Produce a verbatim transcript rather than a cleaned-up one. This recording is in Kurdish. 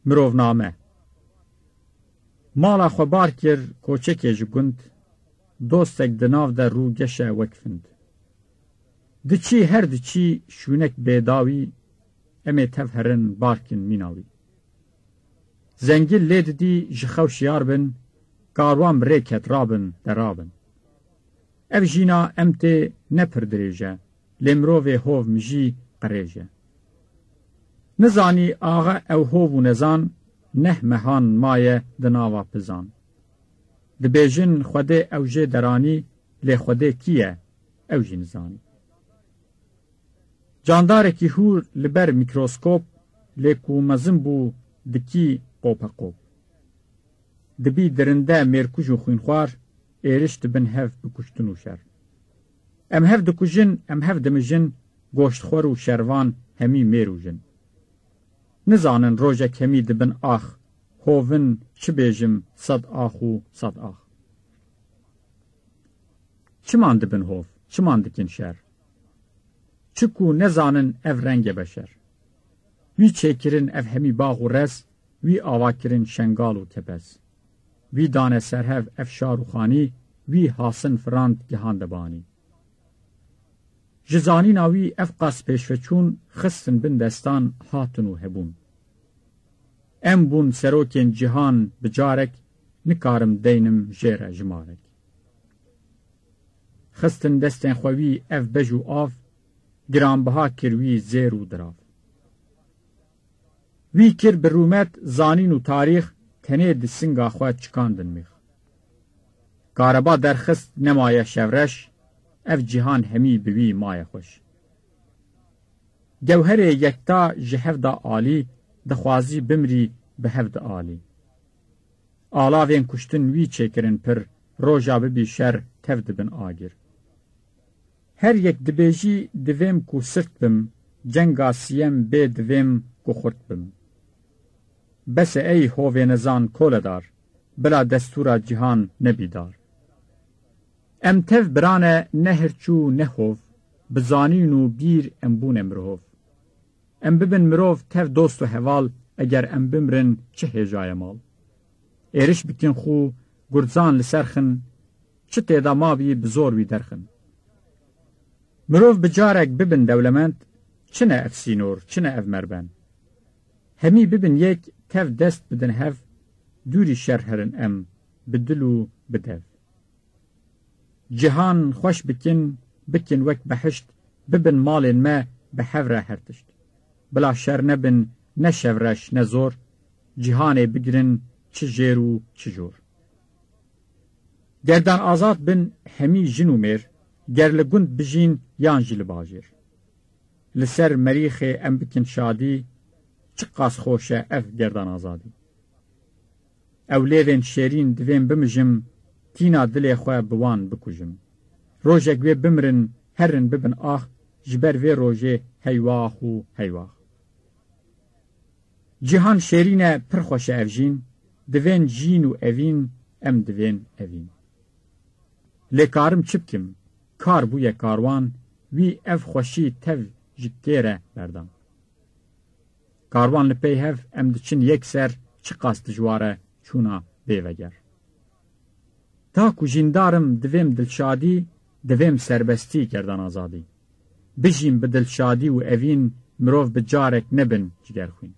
Mirovname. Mala xwe bar kir koçekê ji gund, dostek di nav de rû geşe wek vind. Diçî her diçî şûnek bêdawî, em ê tev herin bar kin mîna wî. Zengil lê didî ji xew şiyar bin, karwan bi rê ket rabin, derabin. Ev jîna em tê ne pir dirêj e, lê mirovê hov mijî qirêj e. Nizanî axe ew hov û nezan, neh mehan maye di nava pizan. Dibêjin Xwedê ew jê deranî, lê Xwedê kî ye, ew jî nizanî. Candarekî hûr li ber mîkroskop, lê ku mezin bû dikî qopeqop. Dibî dirinde mêrkuj û xwînxwar, êriş dibin hev bi kuştin û şer. Em hev dikujin, em hev dimijin, goştxwer û şervan hemî mêr û jin. Nizanin rojek hemî dibin ax, hovin çi bêjim sed ax û sed ax. Çiman dibin hov, çiman dikin şer? Çi ku nezanin ev renge beşer. Wî çêkirin ev hemî bax û rez, wî ava kirin şengal û kepez. Wî dane serhev ev şar û xanî, wî hasin firand gihande banî. Ji zanîna wî ev qas pêşveçûn xistin bin destan hatin û hebûn. Em bûn serokên cîhan bi carek, nikarim deynim jê re jimarek. Xistin destên xwe wî ev bej û av, giranbiha kir wî zêr û dirav. Wî kir bi rûmet zanîn û tarîx, tenê di singa xwe çikandin mîx. Kareba derxist nemaye şevreş, ev cîhan hemî bi wî maye xweş. Gewherê yekta ji hev da alî, dixwazî bimrî bi hev dialî. Alavên kuştin wî çêkirin pir, roja bibî şer tev dibin agir. Her yek dibêjî divêm ku sirt bim, cenga siyem bê divêm ku xurt bim. Bes e ey hovê nezan koledar, bila destûra cîhan nebî dar. Em tev birane ne hirçû ne hov, bi zanîn û bîr em bûne mirhov. Em bibin mirov tev dost û heval, eger em bimrin çi hêjaye mal. Êriş bikin xû, gurzan li ser xin, çi têda mabî bi zor wî derxin. Mirov bi carek bibin dewlemend, çi ne ev sînor, çi ne ev merben. Hemî bibin yek, tev dest bidin hev, dûrî şer herin em, bi dil û bi dev. Cîhan xweş bikin, bikin wek behişt, bibin malên me bi hev re her tişt. Bila şer nebin, ne şevreş, ne zor, cîhanê bigirin çi jêr û çi jor. Gerdan azad bin hemî jin û mêr, ger li gund bijîn yan jî li bajêr. Li ser merîxê em bikin şadî, çiqas xweş e ev gerdan azadî. Ew lêvên şêrîn divên bimijim, tîna dilê xwe bi wan bikujim. Rojek wê bimrin, herin bibin ax, ji ber vê rojê heywax û heywax. Cîhan şêrîn e, pir xweş e ev jîn, divên jîn û evîn, em divên evîn. Lê karim çi bikim? Kar bûye karwan, wî ev xweşî tev ji kê re berdan. Karwan li pey hev em diçin yek ser, çiqas dijwar e çûna bê veger. Ta ku jîndar im divêm dilşadî, divêm serbestî gerdan azadî. Bijîm bi dilşadî û evîn, mirov bi carek nebin cigerxwîn.